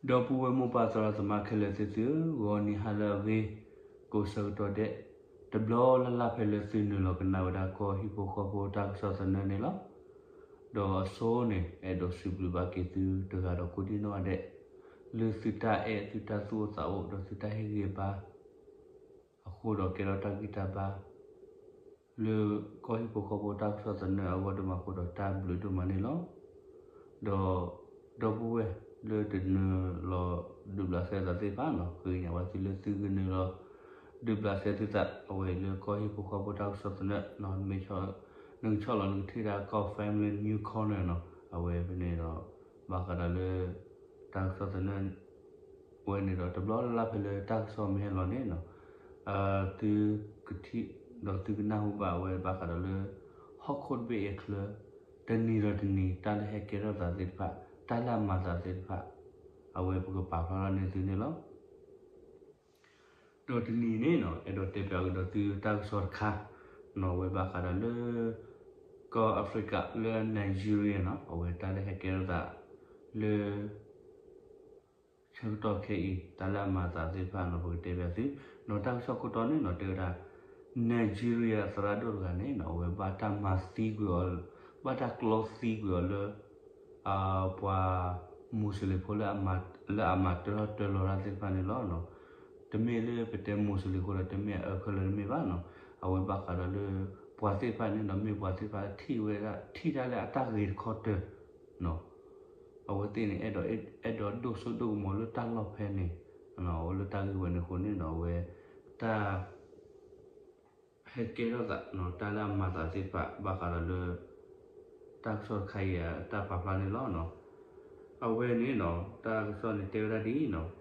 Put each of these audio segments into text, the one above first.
ဒီပုၢ်ဝဲၢ်မိၢ်ပၢ်သရၣ်သမါခဲလၢာ်သ့ၣ်သုဧၢ, ဂီၤနံၤဟါလၢအဂ့ၤ, ကိးဆၢကတီၢ်ဒဲး, တဘျီလၢ်လၢ်ဖဲလၢသုနုာ်လီၤကနၣ်ဝဲဒၣ်ကီၢ်ဟံၣ်ဖိဃီဖိတၢ်ကစီၣ်သနၢၣ်န့ၣ်လီၤ. ဒီးအဆိန့ၣ် အဲၣ်ဒိးစံးဘျုးဘၣ်က့ၤသုတဂၤဒီးကိးဒံနီၢ်ဂၤဒဲး, လၢသုတၢ်အဲၣ်သုတၢ်သူၣ်အိၣ်သးအိၣ် ဒီးသုတၢ်ဟ့ၣ်ဂံၢ်ဘါ အဃိဒီးကဲထီၣ်တၢ်ဂံၢ်တၢ်ဘါ လၢကီၢ်ဟံၣ်ဖိဃီဖိတၢ်ကစီၣ်သနၢၣ်အဂီၢ်ဒိၣ်မးအဃိဒီးတၢ်ဘျုးဒိၣ်မးန့ၣ်လီၤ. ဒီး ဒီပုၢ်ဝဲၢ်လၢတနုာ်လီၤဒုးဘျးစဲသးသ့ၣ်တဖၣ်န့ၣ် ဃ့ကညးဝဲသုလၢသုကနုာ်လီၤ ဒုးဘျးစဲသုသး အဝဲလၢကီၢ်ဟံၣ်ဖိဃီဖိတၢ်ကစီၣ်သနၢၣ်န့ၣ် နကဆီၣ်လီၤနကထံၣ်ဒၣ်ကီၢ် Family New Corner န့ၣ် အဝဲဖဲန့ၣ်ဒီး ဘၣ်ဃးဒီးလၢ တၢ်ကစီၣ်သနၢၣ် ဝဲန့ၣ်ဒီးတဘျီလၢ်လၢ်ဖဲလၢတၢ်ကစီၣ်မ့ၢ်ဟဲလီၤန့ၣ် သုကထံၣ်ဒီးသုကနၢ်ဟူဘၣ်ဝဲဘၣ်ဃးဒီးလၢ ဟီၣ်ခိၣ်တဘ့ၣ်အချၢ တနံၤဒီးတနံၤ တၢ်လၢဟဲကဲထီၣ်သးသ့ၣ်တဖၣ် တၢ်လၢအမၤသးသ့ၣ်တဖၣ် အဝဲပကပာ်ဖျါထီၣ်န့ၢ်သုန့ၣ်လီၤ. ဒီးတနံၤန့ၣ် အဲၣ်ဒိးတဲပၠးကဒီးသုတၢ်ကစီၣ်တခါ န့ၣ်ဝဲဘၣ်ဃးဒီးလၢ ကီၢ် Africa လၢ Nigeria န့ၣ် အဝဲတၢ်လၢဟဲကဲထီၣ်သး လၢ ဆၢကတီၢ်ခဲအံၤ တၢ်လၢအမၤသးသ့ၣ်တဖၣ်န့ၣ် ပကတဲပၠးသု ဒီးတၢ်ကစီၣ်ခိၣ်တီန့ၣ် တဲဝဲဒၣ် Nigeria သရၣ်ဒိၣ်တဂၤန့ၣ် အဝဲဘၣ်တၢ်မၤသံကွံာ်အီၤ ဘၣ်တၢ်ကျီသံကွံာ်အီၤလၢ ပှၤ Muslim ဖိလၢ လၢအမၤတၢထီၣ်တၢလီၤတၢ်သ့ၣ်တဖၣ်န့ၣ်လီၤ. တမ့ၢ်လၢပတဲ Muslim ဖိဒီး တမ့ၢ်အအၢခဲလၢာ်တမ့ၢ်ဘၣ်န့ၣ် အဝဲဘၣ်ဃးဒီးလၢ ပှၤသ့ၣ်တဖၣ်န့ၣ်ဒီး မ့ၢ်ပှၤသ့ၣ်တဖၣ်ထံၣ်ဝဲဒၣ် ထံၣ်တၢ်လၢအတၢ်ဂ့ၤတခီတၢၢ် အဝဲသ့ၣ်န့ၣ် အဲၣ်ဒိး အဲၣ်ဒိးဒိၣ်စိဒိၣ်ကမီၤလၢတၢ်လီၢ်ဖဲန့ၣ် အိၣ်လၢတၢ်ဂ့ၢ်ဝဲန့ၣ်အဃိန့ၣ်ဒီး အဝဲ တၢ် ဟဲကဲထီၣ်သး တၢ်လၢအမၤသးသ့ၣ်တဖၣ် ဘၣ်ဃးဒီးလၢ တၢ်ကစီၣ်တခါအံၤအတၢ်ပာ်ဖျါန့ၣ်လီၤ. အဝဲန့ၣ် တၢ်ကစီၣ်န့ၣ်တဲဝဲဒၣ်ဒ်အံၤ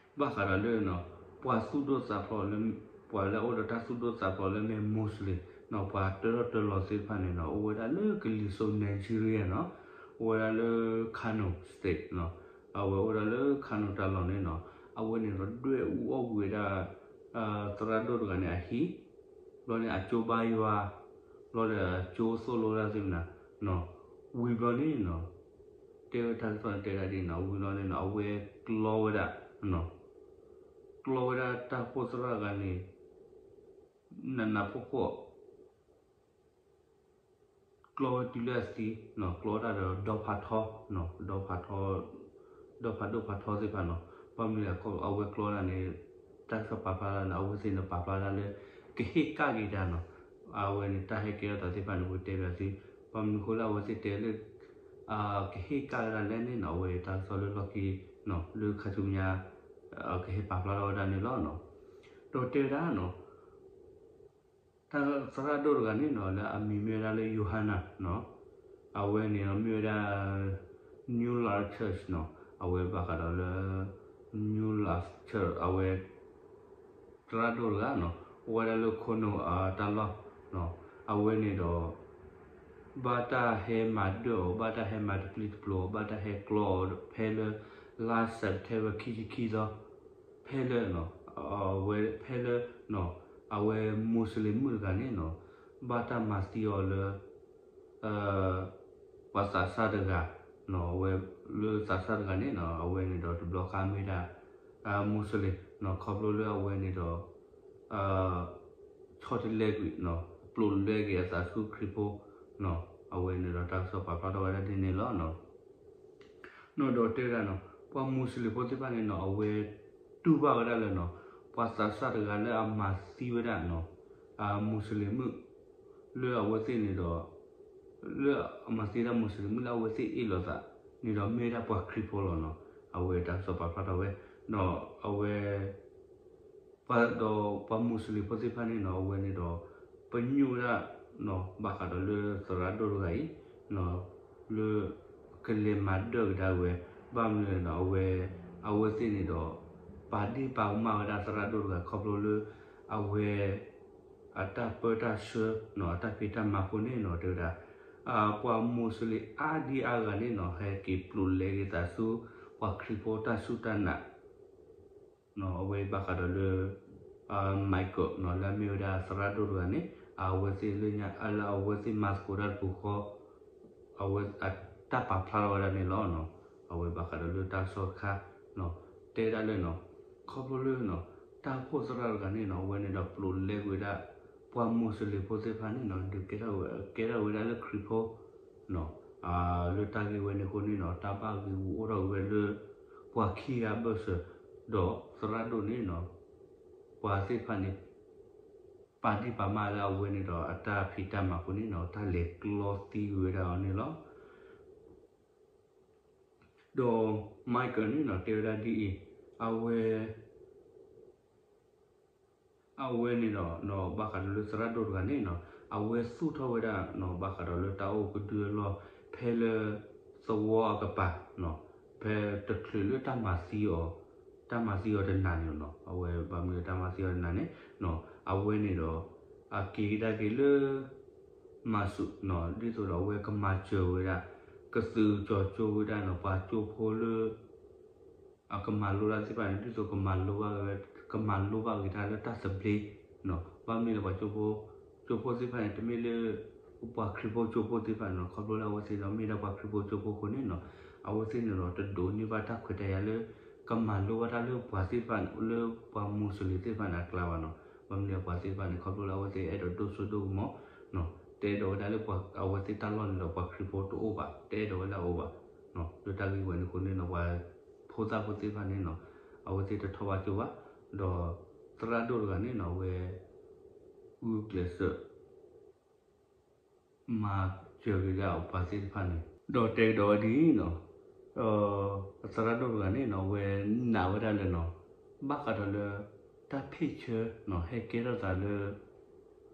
ဘၣ်ဃးဒီးလၢ ပှၤသူၣ်ဒိၣ်သးဖျိးလၢ ပှၤလၢအအိၣ်ဒီးတၢ်သူၣ်ဒိၣ်သးဖျိးလၢမ့ၢ် Muslim ပှၤတၢထီၣ်တၢလီၤသ့ၣ်တဖၣ်န့ၣ် အိၣ်ဝဲဒၣ်လၢကလံၤစိး Nigeria န့ၣ် အိၣ်ဝဲဒၣ်လၢ Kano State အဝဲအိၣ်ဒၣ်လၢ Kano တၢ်လီၢ်န့ၣ် အဝဲန့ၣ်ဒီးဒွဲၣ်အူအီၣ်ကွံာ်ဝဲဒၣ် သရၣ်ဒိၣ်တဂၤန့ၣ်အဟံၣ် ဘျီန့ၣ်အကၠိဘါယွၤ ဘျီဒီးအကၠိသိၣ်လိတၢ်သ့ၣ်မနၤ ဝံၤဘျီန့ၣ် တဲဝဲတၢ်ကစီၣ်န့ၣ်တဲဒၣ်ဒ်န့ၣ် ဝံၤဘျီန့ၣ် အဝဲကျီဝဲဒၣ် ကျီဝဲဒၣ်တၢ်အိၣ်ဖှိၣ်သရၣ်တဂၤန့ၣ် နးနးဖှီၣ်ဖှီၣ် ကျီဝဲတုၤလၢအသံ ကျီတၢ်ဒီးဒီဖးထီ ဒီဖးထီ ဒီဖးဒိၣ်ဖးထီသ့ၣ်တဖၣ်န့ၣ် ဘၣ်မနုၤလဲၣ် အဝဲကျီဒၣ်န့ၣ် တၢ်ကစီၣ်ပာ်ဖျါဒၣ်န့ၣ် အဝဲသ့ၣ်န့ၣ်ပာ်ဖျါဒၣ်လၢ ကဟ့ၣ်ကၣ်က့ၤတၢ်န့ၣ် အဝဲန့ၣ်တၢ်ဟဲကဲထီၣ်သးသ့ၣ်တဖၣ်န့ၣ် ပကတဲဘၣ်သု ဘၣ်မနုၤအဃိလၢအဝဲသ့ၣ်တဲလၢ ကဟ့ၣ်ကၣ်ဝဲဒၣ်လဲၣ်န့ၣ် အဝဲတၢ်ကစီၣ်လၢလီၢ်ခံ လၢခါဆူညါ ကဟဲပာ်ဖျါထီၣ်ဝဲဒၣ်န့ၣ်လီၤ. ဒီးတဲဝဲဒၣ် တၢ်သရၣ်ဒိၣ်တဂၤန့ၣ် လၢအမံၤမ့ၢ်ဝဲဒၣ်လၢ Yohana အဝဲန့ၣ်မ့ၢ်ဝဲဒၣ် New Life Church န့ၣ် အဝဲဘၣ်ဃးဒီးလၢ New Life Church အဝဲ သရၣ်ဒိၣ်တဂၤန့ၣ် အိၣ်ဝဲဒၣ်လၢ Kano တၢ်လီၢ် အဝဲန့ၣ်ဒီး ဘၣ်တၢ်ဟဲမၤဒၢၣ်အီၤ ဘၣ်တၢ်ဟဲမၤတပျံၤတပျီၤအီၤ ဘၣ်တၢ်ဟဲကျီအီၤဖဲလၢ လါ September ခံဆံခံသီ ဖဲလၢ အဝဲဖဲလၢ အဝဲ Muslim မုၣ်တဂၤန့ၣ် ဘၣ်တၢ်မၤသံအီၤလၢ ပှၤသးစၢ်တဂၤ အဝဲလၢသးစၢ်တဂၤန့ၣ် အဝဲန့ၣ်ဒီးတဘျီဃီမ့ၢ်ဒၣ် Muslim ခီဖျိလၢအဝဲန့ၣ်ဒီး ဆီတလဲကွံာ် ပျိာ်လဲက့ၤအသးဆူခရံာ်ဖိ အဝဲန့ၣ်ဒီးတၢ်ကစီၣ်ပာ်ဖျါထီၣ်ဝဲဒၣ်ဒ်န့ၣ်လီၤ. န့ၣ်ဒီးတဲဝဲဒၣ်န့ၣ် ပှၤ Muslim ဖိသ့ၣ်တဖၣ်န့ၣ် အဝဲတူၢ်ဘၣ်ဝဲဒၣ်လၢ ပှၤသးစၢ်တဂၤလၢအမၤသံဝဲဒၣ် Muslim မုၣ် လၢအဝဲသ့ၣ်န့ၣ်ဒီး လၢအမၤသံဝဲဒၣ် Muslim မုၣ်လၢအဝဲသ့ၣ်အ့ၣ်လိာ်သးန့ၣ်ဒီး မ့ၢ်ဝဲဒၣ်ပှၤခရံာ်ဖိလီၤန့ၣ် အဝဲတၢ်ကစီၣ်ပာ်ဖျါထီၣ်ဝဲ ဒီးအဝဲ ဒီးပှၤ Muslim ဖိသ့ၣ်တဖၣ်န့ၣ် အဝဲန့ၣ်ဒီး ပညိၣ်ဝဲဒၣ် ဘၣ်ဃးဒီးလၢသရၣ်ဒိၣ်တဂၤအံၤ လၢ ကလဲၤမၤဒၢၣ်ကဒါဝဲ ဘၣ်မနုၤလဲၣ်န့ၣ် အဝဲ အဝဲသ့ၣ်န့ၣ်ဒီး ပာ်ဒ့ၣ်ပာ်ကမၣ်ဝဲဒၣ်သရၣ်ဒိၣ်တဂၤခီဖျိလၢ အဝဲ အတၢ်ပၢတၢ်ဆှၢ အတၢ်ဖံးတၢ်မၤအဃိန့ၣ် တဲဝဲဒၣ် ပှၤ Muslim အါဒံအါဂၤန့ၣ် ဟဲက့ၤပျိာ်လဲက့ၤသးဆူ ပှၤခရံာ်ဖိတၢ်စူၢ်တၢ်နာ် အဝဲဘၣ်ဃးဒီးလၢ Michael လၢအမ့ၢ်ဝဲဒၣ်သရၣ်ဒိၣ်တဂၤန့ၣ် အဝဲသ့ၣ်လၢညါ လၢအဝဲသ့ၣ်မၤသကိးတၢ်တပူၤဃီ အဝဲအတၢ်ပာ်ဖျါထီၣ်ဝဲဒၣ်န့ၣ်လီၤ. အဝဲဘၣ်ဃးဒီးလၢတၢ်ကစီၣ်တခါ တဲဒၣ်လၢနီၤ ခီဖျိလၢနီၤ တၢ်အိၣ်ဖှိၣ်သရၣ်တဂၤန့ၣ်နီၤ အဝဲန့ၣ်ဒီးပျိးလဲကွံာ်ဝဲဒၣ် ပှၤမူးစလ့ၣ်ဖိသ့ၣ်တဖၣ်န့ၣ်နီၤ ဒုးကဲထီၣ်ဝဲ ကဲထီၣ်ဝဲဒၣ်လၢခရံာ်ဖိ လၢတၢ်ဂ့ၢ်ဝဲန့ၣ်အဃိန့ၣ်နီၤ တၢ်ဘၣ်ဂ့ၢ်ဂူာ်အိၣ်ထီၣ်ဝဲလၢ ပှၤခံဂၤအဘၢၣ်စၢၤ ဒီးသရၣ်ဒိၣ်န့ၣ်နီၤ ပှၤသ့ၣ်တဖၣ်န့ၣ် ပာ်ဒ့ၣ်ပာ်မၢ်လၢအဝဲန့ၣ်ဒီးအတၢ်ဖံးတၢ်မၤအဃိန့ၣ်နီၤ တၢ်လဲၤကျီသံကွံာ်ဝဲဒၣ်အီၤန့ၣ်လီၤ. ဒီး Michael န့ၣ်နီၤ တဲဝဲဒၣ်ဒ်အံၤ, အဝဲ အဝဲန့ၣ်ဒီး ဘၣ်ဃးဒီးလၢသရၣ်ဒိၣ်တဂၤန့ၣ်နီၤ အဝဲသူၣ်ထီၣ်ဝဲဒၣ်နီၤ ဘၣ်ဃးဒီးလၢတၢ်အိၣ်ကဒုအလီၢ် ဖဲလၢ သဝီအကပၤ ဖဲတချုးလၢတၢ်မၤသံအီၤ တၢ်မၤသံအီၤတနၤန့ၣ်နီၤ အဝဲဘၣ်မနုၤတၢ်မၤသံအီၤတနၤန့ၣ်နီၤ အဝဲန့ၣ်ဒီး အက့ၤကဒါက့ၤလၢ မၤစူးနီၤ ဒ်သိးဒီးအဝဲကမၤစၢၤဝဲဒၣ် ကသုးကၠီၤကၠိဝဲဒၣ်နီၤ ပှၤကၠိဖိလၢ အကမၤလိတၢ်သ့ၣ်တဖၣ်န့ၣ် ဒ်သိးကမၤလိဘၣ်ဝဲ ကမၤလိဘၣ်က့ၤတၢ်လၢတၢ်သဘျ့နီၤ ဘၣ်မနုၤလဲၣ်ပှၤကၠိဖိ ကၠိဖိသ့ၣ်တဖၣ်န့ၣ် တမ့ၢ်လၢ ပှၤခရံာ်ဖိကၠိဖိသ့ၣ်တဖၣ်န့ၣ်နီၤ ခီဖျိလၢအဝဲသ့ၣ်ဒီးမ့ၢ်ဒၣ်ပှၤခရံာ်ဖိကၠိဖိအဃိန့ၣ်နီၤ အဝဲသ့ၣ်န့ၣ်ဒီးတဒိးန့ၢ်ဘၣ်တၢ်ခွဲးတၢ်ယာ်လၢ ကမၤလိဘၣ်တၢ်လၢပှၤသ့ၣ်တဖၣ် လၢပှၤမူးစလ့ၣ်သ့ၣ်တဖၣ်န့ၣ်အကျါဘၣ်နီၤ ဘၣ်မနုၤလဲၣ်ပှၤသ့ၣ်တဖၣ်န့ၣ် ခီဖျိလၢအဝဲသ့ၣ်အဲၣ်ဒိးဒိၣ်စိဒိၣ်ကမီၤ တအဲၣ်ဒိးဝဲဒၣ်လၢပှၤအဝဲသ့ၣ်တၢ်လီၢ်န့ၣ်ဒီးပှၤခရံာ်ဖိတအိၣ်ဘၣ် တအဲၣ်ဒိးဝဲဒၣ်အိၣ်ဘၣ် လၢတၢ်ဂ့ၢ်ဝဲန့ၣ်အဃိန့ၣ်နီၤ ပှၤဖိသၣ်ဖိသ့ၣ်တဖၣ်န့ၣ်နီၤ အဝဲသ့ၣ်တထီၣ်ဘၣ်ကၠိဘၣ် ဒီးသရၣ်ဒိၣ်တဂၤန့ၣ်နီၤ အဝဲ ဂုာ်ကျဲးစၢး မၤစၢၤက့ၤဒၣ်ပှၤသ့ၣ်တဖၣ်န့ၣ် ဒီးတဲကဒီးဝဲဒ်အံၤနီၤ သရၣ်ဒိၣ်တဂၤန့ၣ်နီၤ အဝဲနာ်ဝဲဒၣ်လၢနီၤ ဘၣ်ဃးဒီးလၢ တၢ်ဖ့ၣ်ဆၢနီၤ ဟဲကဲထီၣ်သးလၢ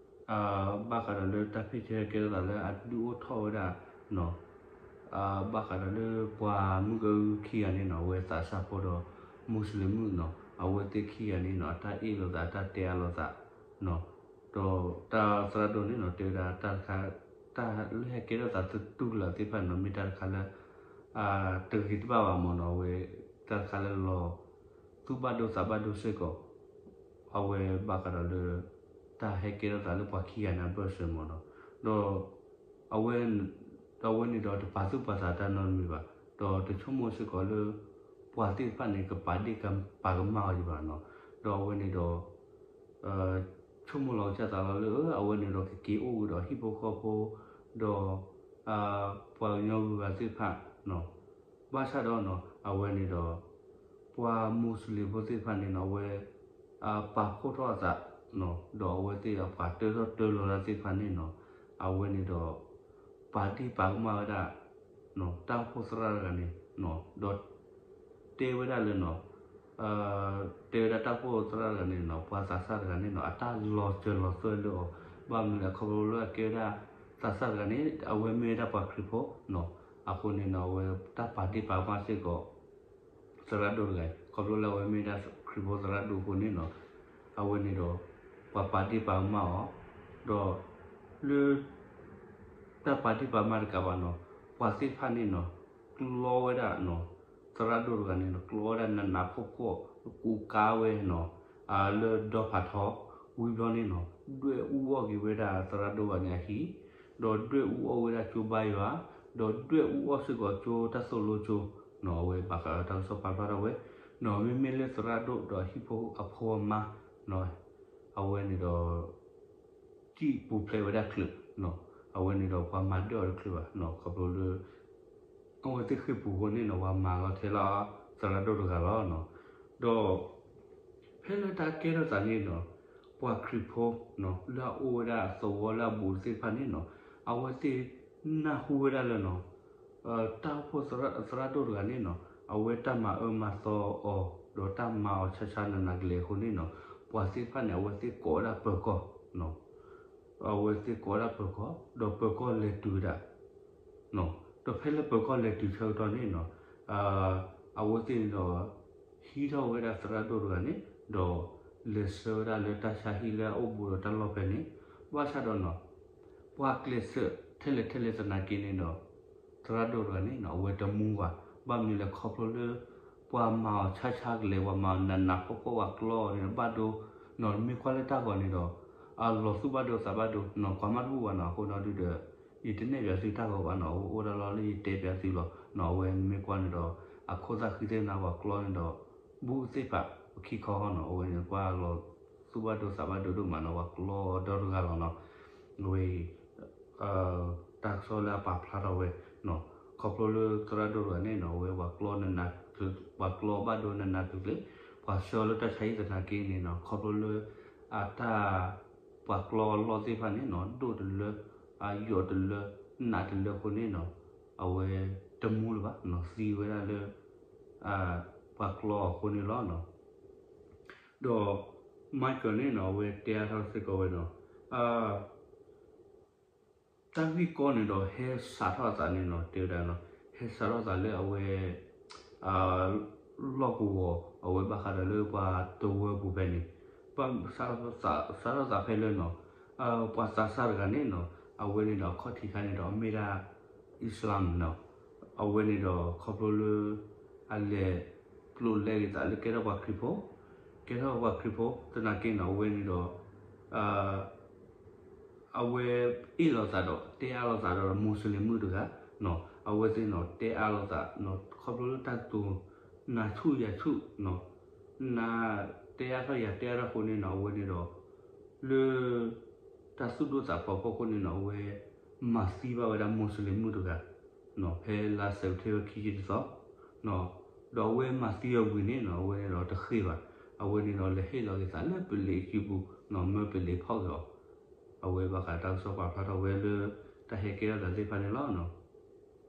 ဘၣ်ဃးဒီးလၢတၢ်ဖ့ၣ်ဆၢဟဲကဲထီၣ်သးလၢအဒုးအိၣ်ထီၣ်ဝဲဒၣ်နီၤ ဘၣ်ဃးဒီးလၢပှၤမုၣ်ကဲခံဂၤန့ၣ်နီၤ အဝဲသးစၢ်ဖိဒီး မူးစလ့ၣ်မုၣ်နီၤ အဝဲသ့ၣ်ခံဂၤန့ၣ်နီၤ အတၢ်အ့ၣ်လိာ်သး အတၢ်တဲအါလိာ်သးနီၤ ဒီးတၢ်သရၣ်ဒိၣ်န့ၣ်နီၤ တဲဝဲဒၣ်တၢ်တခါ တၢ်လၢဟဲကဲထီၣ်သးသတူၢ်ကလာ်သ့ၣ်တဖၣ်န့ၣ်နီၤ မ့ၢ်တၢ်တခါလၢ တဂ့ၤတဘၣ်ဘၣ်မ့ၢ်နီၤ အဝဲ တၢ်တခါလၢလီၤ သူၣ်ဘၣ်ဒိသးဘၣ်ဒိစ့ၢ်ကီး အဝဲဘၣ်ဃးဒီးလၢ တၢ်ဟဲကဲထီၣ်သးလၢပှၤခံဂၤန့ၣ်အဘၢၣ်စၢၤမ့ၢ်နီၤ ဒီး အဝဲ ဒီးအဝဲန့ၣ်ဒီးတပာ်သူၣ်ပာ်သးတၢ်နီတမံၤဘၣ် ဒီးတဆိကမိၣ်စ့ၢ်ကီးလၢ ပှၤသ့ၣ်တဖၣ်န့ၣ် ကပာ်ဒ့ၣ်ကပာ်ကမၣ်အီၤဒံးဘၣ်နီၤ ဒီးအဝဲန့ၣ်ဒီး ဆိကမိၣ်လီၤကစၢ်သးလီၤလၢ အဝဲန့ၣ်ဒီးကက့ၤအိၣ်ကဒီး ဟံၣ်ဖိဃီဖိ ဒီး ပှၤကညီဂုၤဂၤသ့ၣ်တဖၣ်နီၤ ဘၣ်ဆၣ်ဒီးနီၤ အဝဲန့ၣ်ဒီး ပှၤမူးစလ့ၣ်ဖိသ့ၣ်တဖၣ်န့ၣ်နီၤ အဝဲ ပာ်ဖှိၣ်ထီၣ်အသး ဒီးအဝဲသ့ၣ်အပှၤတၢထီၣ်တၢလီၤတၢ်သ့ၣ်တဖၣ်န့ၣ်နီၤ အဝဲန့ၣ်ဒီး ပာ်ဒ့ၣ်ပာ်ကမၣ်ဝဲဒၣ် တၢ်အိၣ်ဖှိၣ်သရၣ်တဂၤန့ၣ် ဒီး တဲဝဲဒၣ်လၢနီၤ တဲဝဲဒၣ်တၢ်အိၣ်ဖှိၣ်သရၣ်တဂၤန့ၣ်နီၤ ပှၤသးစၢ်တဂၤန့ၣ်နီၤ အတၢ်လီၤစၢၤလီၤသွဲၣ်လၢအီၤ ဘၣ်မနုၤလဲၣ်ခီဖျိလၢအကဲဝဲဒၣ် သးစၢ်တဂၤန့ၣ် အဝဲမ့ၢ်ဝဲဒၣ်ပှၤခရံာ်ဖိနီၤ အဃိန့ၣ်နီၤ အဝဲတၢ်ပာ်ဒ့ၣ်ပာ်ကမၣ်စ့ၢ်ကီး သရၣ်ဒိၣ်တဂၤအံၤ ခီဖျိလၢအဝဲမ့ၢ်ဒၣ်ခရံာ်ဖိသရၣ်ဒိၣ်အဃိန့ၣ်နီၤ အဝဲန့ၣ်ဒီး ပှၤပာ်ဒ့ၣ်ပာ်ကမၣ်အီၤ ဒီး လၢ တၢ်ပာ်ဒ့ၣ်ပာ်ကမၣ်တကးဘၣ်နီၤ ပှၤသ့ၣ်တဖၣ်န့ၣ်နီၤ ကျီဝဲဒၣ်နီၤ သရၣ်ဒိၣ်တဂၤန့ၣ်နီၤ ကျီဝဲဒၣ်နးနးဖှီၣ်ဖှီၣ် ကူးကါဝဲနီၤ လၢဒီဖးထီ ဝံၤဘျီန့ၣ်နီၤ ဒွဲၣ်အူအီၣ်က့ၤဝဲဒၣ်သရၣ်ဒိၣ်တဂၤန့ၣ်အဟံၣ် ဒီးဒွဲၣ်အူအီၣ်ဝဲဒၣ်ကၠိဘါယွၤ ဒီးဒွဲၣ်အူအီၣ်စ့ၢ်ကီးကၠိတၢ်သိၣ်လိကၠိနီၤ အဝဲဘၣ်ဃးဒီးတၢ်ကစီၣ်ပာ်ဖျါထီၣ်ဝဲ နီၤမ့မ့ၢ်လၢသရၣ်ဒိၣ်ဒီးအဟံၣ်ဖိအဖိအမါနီၤ အဝဲန့ၣ်ဒီး စံၣ်ပူၤဖျဲးဝဲဒၣ်ချုးနီၤ အဝဲန့ၣ်ဒီးပှၤမၤဒၢၣ်အီၤတချုးဘၣ်နီၤ ခီဖျိလၢ အဝဲသ့ၣ်ဃ့ၢ်ပူၤအဃိန့ၣ်နီၤ ပှၤမၤလီၤထဲလၢသရၣ်ဒိၣ်တဂၤလီၤနီၤ ဒီး ဖဲလၢတၢ်ကဲထီၣ်သးန့ၣ်နီၤ ပှၤခရံာ်ဖိနီၤ လၢအအိၣ်ဝဲဒၣ်သဝီလၢအဘူးတသ့ၣ်တဖၣ်န့ၣ်နီၤ အဝဲသ့ၣ်နၢ်ဟူဝဲဒၣ်လၢနီၤ တၢ်အိၣ်ဖှိၣ်သရၣ်ဒိၣ်တဂၤန့ၣ်နီၤ အဝဲတၢ်မၤအၢမၤသီအီၤ ဒီးတၢ်မၤအီၤဆါဆါနးနးကလဲာ်အဃိန့ၣ်နီၤ ပှၤသ့ၣ်တဖၣ်န့ၣ် အဝဲသ့ၣ်ကိးဝဲဒၣ်ပၢၤကီၢ်နီၤ အဝဲသ့ၣ်ကိးဝဲဒၣ်ပၢၤကီၢ် ဒီးပၢၤကီၢ်လဲၤတုၤဝဲဒၣ် ဒီးဖဲလၢပၢၤကီၢ်လဲၤတုၤဆၢကတီၢ်န့ၣ်နီၤ အဝဲသ့ၣ်န့ၣ်ဒီး ဟံးထီၣ်ဝဲဒၣ်သရၣ်ဒိၣ်တဂၤန့ၣ် ဒီးလဲၤဆှၢဝဲဒၣ်လၢတၢ်ဆါဟံၣ်လၢအအိၣ်ဘူးဒီးတၢ်လီၢ်ဖဲန့ၣ် ဘၣ်ဆၣ်ဒီးနီၤ ပှၤကျဲးစၢးထဲလဲၣ်ထဲလဲၣ်သနာ်က့န့ၣ်ဒီး သရၣ်ဒိၣ်တဂၤန့ၣ်နီၤ အဝဲတမူဘၣ် ဘၣ်မနုၤလဲၣ်ခီဖျိလၢ ပှၤမၤအီၤဆါဆါကလဲာ် ပှၤမၤအီၤနးနးဖှီၣ်ဖှီၣ် ပှၤကျီအီၤန့ၣ် ဘၣ်ဒိနီၤ မ့ၢ်ကွၢ်လၢတၢ်ဂီၤန့ၣ်ဒီး အလီၤသူၣ်ဘၣ်ဒိသးဘၣ်ဒိနီၤ ကွၢ်မးတဘူၣ်ဘၣ်နီၤ အဃိနီၤဒုဒီး ယတနဲၣ်ပၠးသုတၢ်ဂီၤဘၣ်နီၤ အိၣ်ဒၣ်လီၤလၢယတဲပၠးသုလီၤနီၤ အဝဲမ့ၢ်ကွၢ်န့ၣ်ဒီး အခိၣ်သၣ်ဃံသ့ၣ်န့ၣ် ပှၤကျီန့ၣ်ဒီး ဘူးသ့ၣ်တဖၣ် ပခံခီဟီနီၤ အဝဲန့ၣ် ကွၢ်လီၤသူၣ်ဘၣ်ဒိသးဘၣ်ဒိဒိၣ်မးနီၤ ပှၤကျီဒီတဂၤလီၤနီၤ. အဝဲအံၤ တၢ်ကစီၣ်လၢအပာ်ဖျါထီၣ်ဝဲနီၤ ခီဖျိလၢသရၣ်ဒိၣ်တဂၤန့ၣ်နီၤ အဝဲပှၤကျီနးနး ပှၤကျီဘၣ်ဒိနးနးကျ့ကျ့ ပှၤဆှၢလၢတၢ်ဆါဟံၣ်သနာ်က့န့ၣ်နီၤ ခီဖျိလၢ အတၢ် ပှၤကျီအလီၢ်သ့ၣ်တဖၣ်န့ၣ်နီၤ ဒိၣ်တလၢ အယိာ်တလၢ နးတလၢအဃိန့ၣ်နီၤ အဝဲတမူလၢၤဘၣ်နီၤ သံဝဲဒၣ်လၢ ပှၤကျီအဃိန့ၣ်လီၤနီၤ. ဒီး Michael န့ၣ်နီၤ အဝဲတဲအါထီၣ်စ့ၢ်ကီးဝဲနီၤ တၢ်ဂ့ၢ်ကီန့ၣ်ဒီးဟဲစးထီၣ်အသးန့ၣ်နီၤ တဲဝဲဒၣ်နီၤ ဟဲစးထီၣ်အသးလၢအဝဲ လီၢ်ကဝီၤ အဝဲဘၣ်ဃးဒီးလၢပှၤတဝၢပူၤဖဲန့ၣ် ဘၣ်စးထီၣ်သးဖဲလၢနီၤ ပှၤသးစၢ်တဂၤန့ၣ်နီၤ အဝဲန့ၣ်ဒီးအခီၣ်ထံးခါန့ၣ်ဒီးအမ့ၢ်ဒၣ် Islam နီၤ အဝဲန့ၣ်ဒီးခီဖျိလၢ အလဲၤပျိာ်လဲက့ၤသးလၢကဲထီၣ်ပှၤခရံာ်ဖိ ကဲထီၣ်ပှၤခရံာ်ဖိ သနာ်က့နီၤ အဝဲန့ၣ်ဒီး အဝဲအ့ၣ်လိာ်သးဒီးတဲအါလိာ်သးဒီး Muslim မုၣ်တဂၤနီၤ အဝဲသ့ၣ်နီၤ တဲအါလိာ်သးနီၤ ခီဖျိလၢတၢ်ကတိၤ နၤဆူၣ်ယၤဆူၣ်နီၤ နၤတဲအါထီၣ်ယၤတဲအါထီၣ်အဃိန့ၣ်နီၤ အဝဲန့ၣ်ဒီး လၢ တၢ်သူၣ်ဒိၣ်သးဖျိးဖီခိၣ်န့ၣ်နီၤ အဝဲ မၤသံဘၣ်ဝဲဒၣ် Muslim မုၣ်တဂၤ ဖဲလါစဲးပထ့ဘၢၣ်ခံဆံတသီ ဒီးအဝဲမၤသံအီၤဝံၤန့ၣ်နီၤ အဝဲန့ၣ်ဒီးတဃ့ၢ်ဘၣ် အဝဲန့ၣ်ဒီးလဲၤဟ့ၣ်လီၤက့ၤသးလၢပလံးစုပူၤနီၤ မၢပလံးဖီၣ်က့ၤအီၤ အဝဲဘၣ်ဃးတၢ်ကစီၣ်ပာ်ဖျါထီၣ်ဝဲလၢ တၢ်ဟဲကဲထီၣ်သးသ့ၣ်တဖၣ်န့ၣ်လီၤ.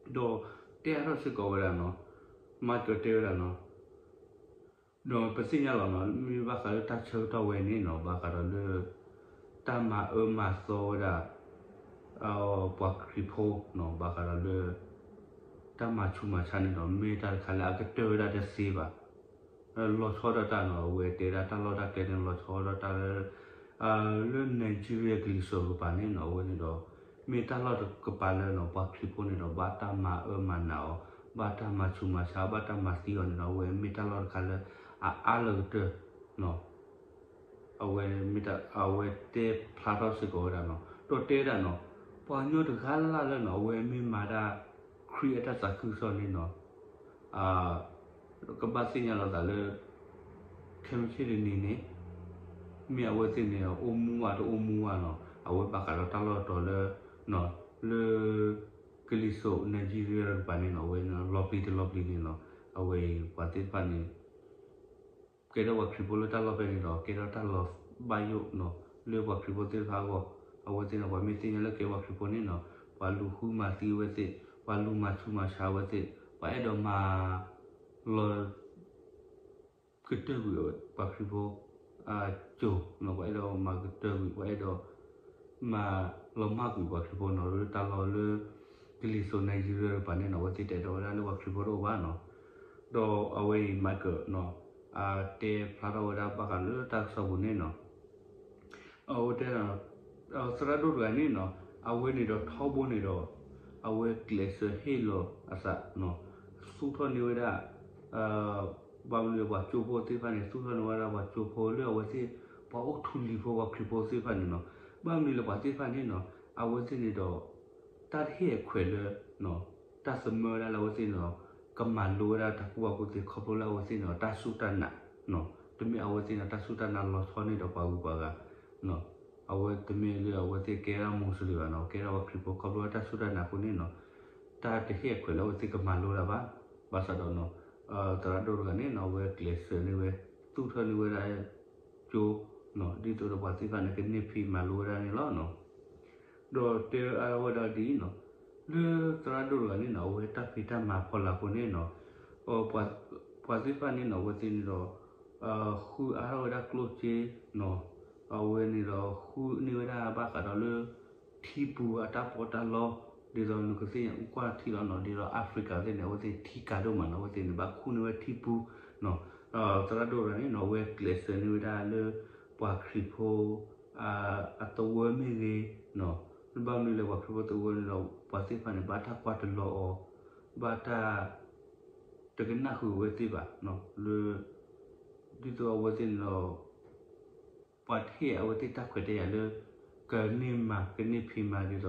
ဒီးတဲအါထီၣ်စ့ၢ်ကီးဝဲဒၣ်နီၤ Michael တဲဝဲဒၣ်နီၤ ဒီးပသ့ၣ်ညါလီၤနီၤ မ့ၢ်ဘၣ်ဃးလၢတၢ်ဆၢကတီၢ်ဝဲန့ၣ်နီၤ ဘၣ်ဃးဒီးလၢ တၢ်မၤအၢမၤသီဝဲဒၣ် ပှၤခရံာ်ဖိနီၤ ဘၣ်ဃးဒီးလၢ တၢ်မၤဆူးမၤဆါန့ၣ်ဒီး မ့ၢ်တၢ်တခါလၢအကတၢၢ်ဝဲဒၣ်တသ့ဘၣ် လီၤဆီဒၣ်တၢ်နီၤ အဝဲတဲဒၣ်တၢ်လီၢ်တၢ်ကျဲန့ၣ် လီၤဆီဒၣ်တၢ်လၢ လၢ Nigeria ကလံၤစိးကပၤန့ၣ်နီၤ အဝဲန့ၣ်ဒီး မ့ၢ်တၢ်လီၢ်တကပၤလၢနီၤ ပှၤခရံာ်ဖိန့ၣ်ဒီး ဘၣ်တၢ်မၤအၢမၤနးအီၤ ဘၣ်တၢ်မၤဆူးမၤဆါ ဘၣ်တၢ်မၤသံအီၤန့ၣ်နီၤ အဝဲမ့ၢ်တၢ်လီၢ်တခါလၢ အအါလၢကတၢၢ်နီၤ အဝဲမ့ၢ်တၢ် အဝဲတဲဖျါထီၣ်စ့ၢ်ကီးဝဲဒၣ်နီၤ ဒီးတဲဒၣ်နီၤ ပှၤကညီတဂၤလၢ်လၢ်လၢနီၤ အဝဲမ့ၢ်မၤဒၣ် ခရံာ်အတၢ်သးခုကစီၣ်န့ၣ်နီၤ ကဘၣ်သ့ၣ်ညါလီၤသးလၢ ခဲမုၢ်ဆ့ၣ်တနံၤန့ၣ် မ့ၢ်အဝဲသ့ၣ်န့ၣ် အိၣ်မူဘၣ်တအိၣ်မူဘၣ်နီၤ အဝဲဘၣ်ဃးဒီးတၢ်လီၢ်တတီၤလၢ လၢ ကလံၤစိး Nigeria တကပၤန့ၣ်နီၤ အဝဲလီၤပျံၤတလီၤပျံၤန့ၣ်နီၤ အဝဲအံၤပှၤသ့ၣ်တဖၣ်န့ၣ် ကဲထီၣ်ပှၤခရံာ်ဖိလၢတၢ်လီၢ်ဖဲန့ၣ်ဒီး ကဲထီၣ်တၢ်လီၤဘၣ်ယိၣ်နီၤ လၢပှၤခရံာ်ဖိသ့ၣ်တဖၣ်အဂီၢ် အဝဲသ့ၣ်န့ၣ် ပှၤမ့ၢ်သ့ၣ်ညါလၢကဲပှၤခရံာ်ဖိန့ၣ်နီၤ ပှၤလူၤဃုမၤသံအဝဲသ့ၣ် ပှၤလူၤမၤဆူးမၤဆါအဝဲသ့ၣ် ပှၤအဲၣ်ဒိးမၤ လီၤ ကတၢၢ်ကွံာ်ပှၤခရံာ်ဖိ အစိၤနီၤ ပှၤအဲၣ်ဒိးမၤကတၢၢ်ကွံာ် ပှၤအဲၣ်ဒိး မၤလီၤမၢ်ကွံာ်ပှၤခရံာ်ဖိနီၤ လၢတၢ်လီၢ်လၢ ကလံၤစိး Nigeria တကပၤန့ၣ်နီၤ အဝဲသ့ၣ်တအဲၣ်ဒိးဝဲဒၣ်လၢပှၤခရံာ်ဖိတအိၣ်ဘၣ်နီၤ ဒီးအဝဲအံၤ Michael နီၤ အတဲဖျါထီၣ်ဝဲဒၣ်ဘၣ်ဃးလၢတၢ်ကစီၣ်ပူၤန့ၣ်နီၤ အဝဲတဲ သရၣ်ဒိၣ်တဂၤန့ၣ်နီၤ အဝဲန့ၣ်ဒီးထီဘိန့ၣ်ဒီး အဝဲကျဲးစၢးဟ့ၣ်လီၤအသးနီၤ သူၣ်ထီၣ်န့ၢ်ဝဲဒၣ် ဘၣ်မနုၤလဲၣ်ပှၤကၠိဖိသ့ၣ်တဖၣ်န့ၣ် သူၣ်ထီၣ်န့ၢ်ဝဲဒၣ်ပှၤကၠိဖိလၢအဝဲသ့ၣ် ပှၤအိၣ်ထူလံၤဖိပှၤခရံာ်ဖိသ့ၣ်တဖၣ်န့ၣ်နီၤ ဘၣ်မနုၤလဲၣ်ပှၤသ့ၣ်တဖၣ်န့ၣ်နီၤ အဝဲသ့ၣ်န့ၣ်ဒီး တၢ်တဟ့ၣ်အခွဲးလၢ တၢ်သမၢဝဲဒၣ်လၢအဝဲသ့ၣ်န့ၣ်ဒီး ကမၤလိဝဲဒၣ်တၢ်ကူၣ်ဘၣ်ကူၣ်သ့ ခီဖျိလၢအဝဲသ့ၣ်န့ၣ်ဒီး တၢ်စူၢ်တၢ်နာ် တမ့ၢ်အဝဲသ့ၣ်န့ၣ် တၢ်စူၢ်တၢ်နာ်လီၤဆီန့ၢ်ဒီးပှၤဂုၤပှၤဂၤ အဝဲတမ့ၢ်လၢအဝဲသ့ၣ်ကဲဒၣ် Muslim ဘၣ်နီၤ ကဲဒၣ်ပှၤခရံာ်ဖိ ခီဖျိလၢတၢ်စူၢ်တၢ်နာ်အဃိန့ၣ်နီၤ တၢ်တဟ့ၣ်အခွဲးလၢအဝဲသ့ၣ်ကမၤလိဒၣ်ဘၣ် ဘၣ်ဆၣ်ဒီးနီၤ သရၣ်ဒိၣ်တဂၤန့ၣ်နီၤ အဝဲကျဲးစၢးန့ၢ်ဝဲ သူၣ်ထီၣ်န့ၢ်ဝဲဒၣ် ကၠိ ဒ်သိးဒီးပှၤသ့ၣ်တဖၣ်န့ၣ် ကန့ၢ်ဖံးမၤလိဝဲဒၣ်န့ၣ်လီၤနီၤ ဒီးတဲအါဝဲဒၣ်ဒ်အံၤနီၤ လၢသရၣ်ဒိၣ်တဂၤန့ၣ်နီၤ အဝဲတၢ်ဖံးတၢ်မၤဖီလာ်အဃိန့ၣ်နီၤ ပှၤသ့ၣ်တဖၣ်န့ၣ်နီၤ အဝဲသ့ၣ်န့ၣ်ဒီး ဃုအါထီၣ်ဝဲဒၣ်ကျိၣ်စ့နီၤ အဝဲန့ၣ်ဒီးဃုန့ၢ်ဝဲဒၣ်ဘၣ်ဃးဒီးလၢ ထံပူၤအတၢ်ပီးတၢ်လီ ဒ်သိးနကသ့ၣ်ညါကွၢ်ထံလီၤနီၤ ဒ်သိး Africa သ့ၣ်န့ၣ် အဝဲသ့ၣ်ထံကးဒိၣ်မးနီၤ အဝဲသ့ၣ်န့ၣ် ဘၣ်ခူၣ်န့ၢ်ဝဲထံပူၤနီၤ သရၣ်ဒိၣ်တဂၤန့ၣ်နီၤ အဝဲကျဲးစၢးန့ၢ်ဝဲဒၣ်လၢ ပှၤခရံာ်ဖိ အသဝၢမ့ၢ်ဂ့ၤနီၤ ဘၣ်မနုၤလဲၣ်ပှၤခရံာ်ဖိသဝၢန့ၣ်ဒီး ပှၤသ့ၣ်တဖၣ်န့ၣ် ဘၣ်တၢ်ကွၢ်တလီၤအီၤ ဘၣ်တၢ် တကနၣ်ဃုာ်အဝဲသ့ၣ်ဘၣ်နီၤ လၢ ဒ်သိးအဝဲသ့ၣ်န့ၣ်ဒီး ပှၤတဟ့ၣ်အဝဲသ့ၣ်တၢ်ခွဲးတၢ်ယာ်လၢ ကန့ၢ်မၤ ကန့ၢ်ဖံးမၤဒ်သိး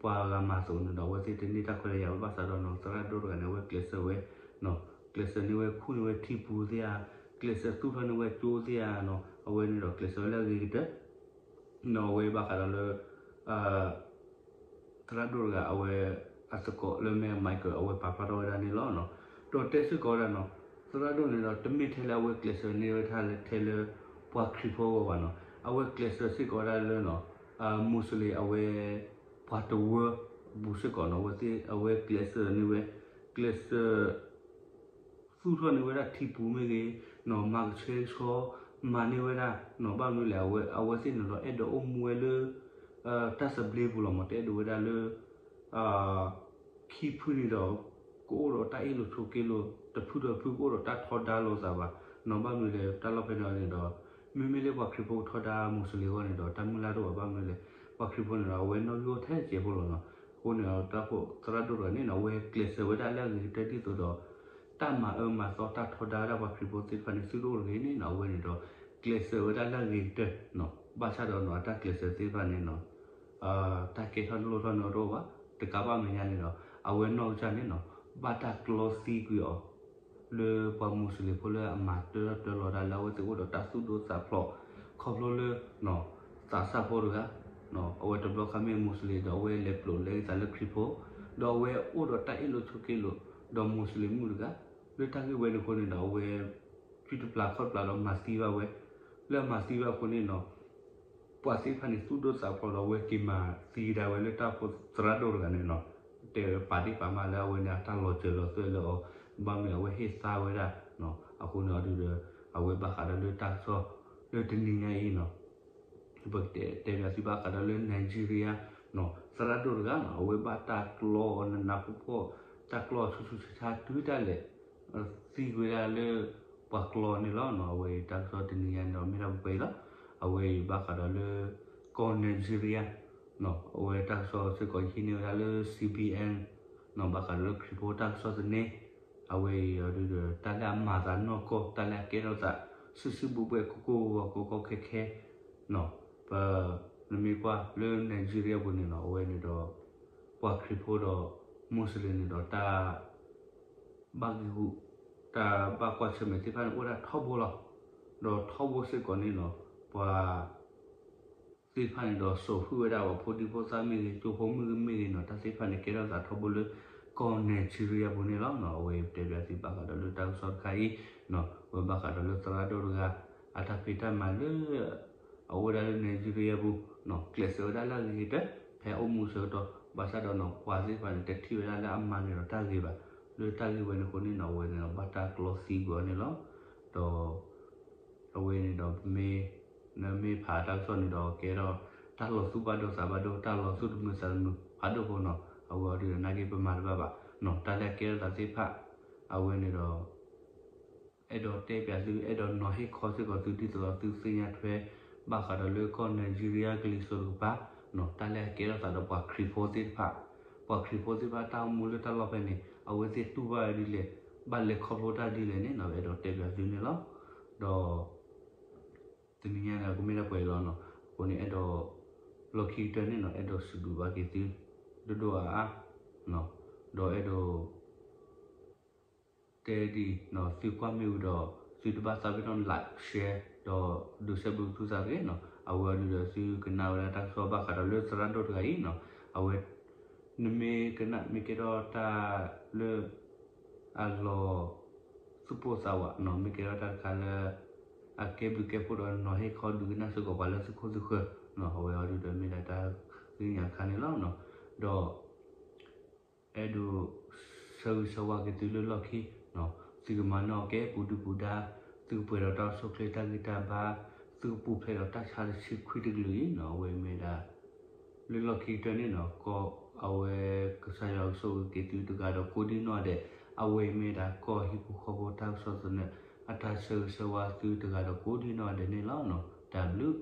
ပှၤဂၤမၤအသိးန့ၣ်ဒီး အဝဲသ့ၣ်တန့ၢ်တၢ်ခွဲးတၢ်ယာ်ဝဲဘၣ်ဆၣ်ဒီးနီၤ သရၣ်ဒိၣ်တဂၤန့ၣ် အဝဲကျဲးစၢးဝဲနီၤ ကျဲးစၢးန့ၢ်ဝဲခူၣ်န့ၢ်ဝဲထံပူၤသ့ၣ်ဧါ, ကျဲးစၢးသူၣ်ထီၣ်န့ၢ်ဝဲကၠိသ့ၣ်ဧါနီၤ, အဝဲန့ၣ်ဒီးကျဲးစၢးဝဲလၢအဂ့ၤကတၢၢ် နီၤ အဝဲဘၣ်ဃးဒီးလၢ သရၣ်ဒိၣ်တဂၤအဝဲ အသကိးလၢမ့ၢ် Michael အဝဲပာ်ဖျါထီၣ်ဝဲဒၣ်န့ၣ်လီၤ. ဒီးတဲစ့ၢ်ကီးဝဲဒၣ်နီၤ, သရၣ်ဒိၣ်န့ၣ်ဒီး တမ့ၢ်ထဲလၢအဝဲကျဲးစၢးန့ၢ်ဝဲဒၣ်လၢထဲလၢ ပှၤခရံာ်ဖိအဂီၢ်ဘၣ်နီၤ, အဝဲကျဲးစၢးစ့ၢ်ကီးဝဲဒၣ်လၢနီၤ Muslim အဝဲ ပှၤတဝၢအပူၤစ့ၢ်ကီးနီၤ, အဝဲသ့ၣ် အဝဲကျဲးစၢးန့ၢ်ဝဲ ကျဲးစၢး သူၣ်ထီၣ်န့ၢ်ဝဲဒၣ်ထံပူၤမ့ၢ်ဂ့ၤ, နီၤ မၤကဆှဲကဆှီ မၤန့ၢ်ဝဲဒၣ်နီၤ, ဘၣ်မနုၤလဲၣ် အဝဲ အဝဲသ့ၣ်န့ၣ်ဒီး အဲၣ်ဒိးအိၣ်မူဝဲလၢ တၢ်သဘျ့ပူၤလီၤမး, တအဲၣ်ဒိးဝဲဒၣ်လၢ ခံဖုန့ၣ်ဒီး ကအိၣ်ဒီးတၢ်အ့ၣ်လိာ်ဆိးက့လိာ်, တဖုဒီးဖုကအိ၁ၣ်ဒီးတၢ်ထီဒါလိာ်သးဘၣ်နီၤ, ဘၣ်မနုၤလဲၣ် တၢ်လီၢ်ဖဲန့ၣ်န့ၣ်ဒီး မ့မ့ၢ်လၢပှၤခရံာ်ဖိကထီဒါ Muslim အဂီၢ်န့ၣ်ဒီး တၢ်မုၢ်လၢ်တအိၣ်ဘၣ်, ဘၣ်မနုၤလဲၣ် ပှၤခရံာ်ဖိန့ၣ်ဒီး အဝဲနီၣ်ဂံၢ်အိၣ်ထဲတစဲးဖိလီၤနီၤ, အဃိန့ၣ်ဒီး တၢ်ဖိသရၣ်ဒိၣ်တဂၤန့ၣ်နီၤ အဝဲကျဲးစၢးဝဲဒၣ်လၢအဂ့ၤကတၢၢ်ဒ်သိးဒီး တၢ်မၤအၢမၤသီတၢ်ထီဒါဝဲဒၣ်ပှၤခရံာ်ဖိသ့ၣ်တဖၣ်န့ၣ် သုတအိၣ်တဂ့ၤန့ၣ်နီၤ, အဝဲန့ၣ်ဒီး ကျဲးစၢးဝဲဒၣ်လၢအဂ့ၤကတၢၢ်နီၤ, ဘၣ်ဆၣ်ဒီးနီၤ အတၢ်ကျဲးစၢးသ့ၣ်တဖၣ်န့ၣ်နီၤ တၢ်ကဲထီၣ်လိၣ်ထီၣ်န့ၣ်တအိၣ်ဘၣ်, တကးဘၣ်မဲာ်ညါန့ၣ်ဒီး အဝဲနီၢ်ကစၢ်န့ၣ်နီၤ ဘၣ်တၢ်ကျီသံကွံာ်အီၤ လၢပှၤ Muslim ဖိလၢအမၤတၢထီၣ်တၢလီၤတၢ်လၢအဝဲသ့ၣ်အိၣ်ဒီးတၢ်သူၣ်ဒိၣ်သးဖျိး, ခီဖျိလၢ သးစၢ်ဖိတဂၤ အဝဲတဘျီခါမ့ၢ် Muslim ဒီးအဝဲလဲၤပျိးလဲၤဂ့ၤသးလၢခရံာ်ဖိ, ဒီးအဝဲအိၣ်ဒီးတၢ်အ့ၣ်လိာ်ဆိးက့လိာ်, ဒီး Muslim မုၣ်တဂၤ လၢတၢ်ဂ့ၢ်ဝဲန့ၣ်အဃိန့ၣ်ဒီး အဝဲ စုတပျၢ်ခီၣ်တပျၢ်ဒီးမၤသံဘၣ်ဝဲ, လၢအမၤသံဘၣ်အဃိန့ၣ်နီၤ ပှၤသ့ၣ်တဖၣ်န့ၣ် သူၣ်ဒိၣ်သးဖျိးဒီးအဝဲက့ၤမၤသံကဒါဝဲလၢတၢ်ဖိသရၣ်ဒိၣ်တဂၤန့ၣ်နီၤ, တဲပာ်ဒ့ၣ်ပာ်မၢ်လၢအဝဲန့ၣ် အတၢ်လီၤစၢၤလီၤသွဲၣ်လၢအီၤ, ဘၣ်မနုၤအဝဲဟ့ၣ်သါဝဲဒၣ်, အဃိန့ၣ်အီၤဒုဒီး အဝဲဘၣ်ဃးဒီးလၢတၢ်ကစီၣ် လၢတနံၤညါအံၤနီၤ ပကတဲပၠးသုဘၣ်ဃးဒီးလၢ Nigeria နီၤ သရၣ်ဒိၣ်တဂၤနီၤ အဝဲဘၣ်တၢ်ကျီအီၤနးနးဖှီၣ်ဖှီၣ်, တၢ်ကျီအီၤဆူၣ်ဆူၣ်ဆါဆါတုၤဒၣ်လဲာ် သံကွံာ်ဝဲဒၣ်လၢ ပှၤကျီန့ၣ်လီၤနီၤ. အဝဲအံၤတၢ်ကစီၣ်တနံၤညါန့ၣ်ဒီးမ့ၢ်ဒၣ်ပှဲၤပှဲၤအံၤလီၤ. အဝဲအံၤဘၣ်ဃးဒီးလၢ ကီၢ် Nigeria နီၤ အဝဲတၢ်ကစီၣ်စ့ၢ်ကီးယဟံးန့ၢ်ဝဲဒၣ်လၢ C B N နီၤ ဘၣ်ဃးဒီးလၢခရံာ်ဖိတၢ်ကစီၣ်သန့, အဝဲအံၤအီၤဒုဒီး တၢ်လၢအမၤသးနီၢ်ကီၢ် တၢ်လၢအကဲထီၣ်သး စုာ်စုာ်ဘှဲဘှဲကီကီကီကီခဲခဲနီၤ. ပ နမ့ၢ်ကွၢ်လၢ Nigeria ပူၤန့ၣ်နီၤ အဝဲန့ၣ်ဒီး ပှၤခရံာ်ဖိဒီး Muslim န့ၣ်ဒီးတၢ် ဘၣ်ဂံာ်ဂူာ် တၢ်ဘၣ်ကွၢ်ဆၢၣ်မဲာ်သ့ၣ်တဖၣ်န့ၣ် အိၣ်ဒၣ်ထီဘိလီၤ. ဒီးထီဘိစ့ၢ်ကီးန့ၣ်နီၤ ပှၤ သ့ၣ်တဖၣ်န့ၣ်ဒီး စိာ်ဃုာ်ဝဲဒၣ်ပှၤဖိဒံဖိသၣ်မ့ၢ်ဂ့ၤ ကၠိဖိမုၣ်မ့ၢ်ဂ့ၤနီၤ တၢ်သ့ၣ်တဖၣ်န့ၣ် ကဲထီၣ်သးထီဘိလၢ ကီၢ် Nigeria ပူၤန့ၣ်လီၤ. အဝဲတဲဘၣ်သုဘၣ်ဃးဒီးလၢတၢ်ကစီၣ်တခါအံၤနီၤ အဝဲဘၣ်ဃးဒီးလၢသရၣ်ဒိၣ်တဂၤ အတၢ်ဖံးတၢ်မၤလၢ အအိၣ်ဝဲဒၣ်လၢ Nigeria ပူၤနီၤ ကျဲးစၢးဝဲဒၣ်လၢအဂ့ၤကတၢၢ် ဖဲအအိၣ်မူဆၢကတီၢ် ဘၣ်ဆၣ်ဒီးနီၤ ပှၤသ့ၣ်တဖၣ်န့ၣ် တထံၣ်ဝဲဒၣ်လၢအမၤန့ၢ်ဒီးတၢ်ဂ့ၤဘၣ်. လၢတၢ်ဂ့ၢ်ဝဲန့ၣ်အဃိန့ၣ်နီၤ အဝဲန့ၣ်ဒီး ဘၣ်တၢ်ကျီသံကွံာ်အီၤန့ၣ်လီၤ. ဒီး အဝဲန့ၣ်ဒီး ပမ့ၢ် နမ့ၢ်ဖးတၢ်ကစီၣ်န့ၣ်ဒီး ကဲထီၣ် တၢ်လီၤသူၣ်ဘၣ်ဒိသးဘၣ်ဒိ တၢ်လီၤသူၣ်တမုာ်သးတမုာ်ဖးဒိၣ်ဖိနီၤ အဝဲအီၤဒုဒီး နာ်က့ပမၤတဘၣ်ဘၣ်နီၤ တၢ်လၢအကဲထီၣ်သးသ့ၣ်တဖၣ် အဝဲန့ၣ်ဒီး အဲၣ်ဒိးတဲပၠးသု အဲၣ်ဒိးနီၤဟ့ၣ်ခီစ့ၢ်ကီးသု ဒ်သိးဒီးသုသ့ၣ်ညါထွဲ ဘၣ်ဃးဒီးလၢကီၢ် Nigeria ကလံၤစိးတကပၤနီၤ တၢ်လၢအကဲထီၣ်သးဒီးပှၤခရံာ်ဖိသ့ၣ်တဖၣ်, ပှၤခရံာ်ဖိသ့ၣ်တဖၣ်တၢ်အိၣ်မူလၢတၢ်လီၢ်ဖဲန့ၣ် အဝဲသ့ၣ်တူၢ်ဘၣ်ဝဲဒ်လဲၣ်, ဘၣ်လဲၤခီဖျိတၢ်ဒ်လဲၣ်န့ၣ်နီၤ အဲၣ်ဒိးတဲပၠးသုန့ၣ်လီၤ. ဒီး တနံၤညါန့ၣ် ကမ့ၢ်ဒၣ်ပှဲၤလီၤနီၤ, အဃိန့ၣ်အဲၣ်ဒိး လီၢ်ခံကတၢၢ်န့ၣ်နီၤ အဲၣ်ဒိးစံးဘျုးဘၣ်က့ၤသု ဒိၣ်ဒိၣ်အါအါ ဒီးအဲၣ်ဒိး တဲဒ်အံၤနီၤ သုကွၢ်မ့ၢ်ဝံၤဒီး သုတဘၣ်သးပ့ၤနီၣ် like share ဒီးဒုးဆဲးဘျုးသုသးတဂ့ၤနီၤ, အဝဲအီၤဒုဒီးသုကနၣ်ဝဲဒၣ်တၢ်ကစီၣ်ဘၣ်ဃးဒီးလၢသရၣ်ဒိၣ်တဂၤအံၤနီၤ, အဝဲ နမ့ၢ်ကနၣ်မ့ၢ်ကဲထီၣ်တၢ်လၢ အလီၤ သူၣ်ပိၢ်သးဝးနီၤ မ့ၢ်ကဲထီၣ်တၢ်တခါလၢ အကဲဘျုးကဲဖှိၣ်ဒီးနီၤဟ့ၣ်ခီဒုးကနၣ်စ့ၢ်ကီးပှၤလၢသုခိၣ်သုဃၢၤနီၤ အဝဲအီၤဒုဒီးမ့ၢ်ဒၣ်တၢ်သ့ၣ်ညါတခါန့ၣ်လီၤ. ဒီး အဲၣ်ဒိး ဆၢဂ့ၤဆၢဝါက့ၤသုလၢလီၢ်ခံနီၤ, သုကမၤနၢၤအီၤကဲပူၤဒုၣ်ပူၤဒါ, သုကပှဲၤဒီးတၢ်အိၣ်ဆူၣ်အိၣ်ချ့တၢ်ဂံၢ်တၢ်ဘါ, သုကပူၤဖျဲးဒီးတၢ်ဆါတဆံခွံတကလုာ်အံၤနီၤ, အဝဲမ့ၢ်ဒၣ် လၢလီၢ်ခံကတၢၢ်န့ၣ်နီၤ ကီၢ်အဝဲကစၢ်ယွၤကဆိၣ်ဂ့ၤက့ၤသုတဂၤဒီးကိးဒံနီၢ်ဒဲး, အဝဲမ့ၢ်ဒၣ်ကီၢ်ဟံၣ်ဖိဃီဖိတၢ်ကစီၣ်သန့ အတၢ်ဆၢဂ့ၤဆၢဝါသုတဂၤဒီးကိးဒံနီၢ်ဒဲးန့ၣ်လီၤ. တၢ်ဘျုး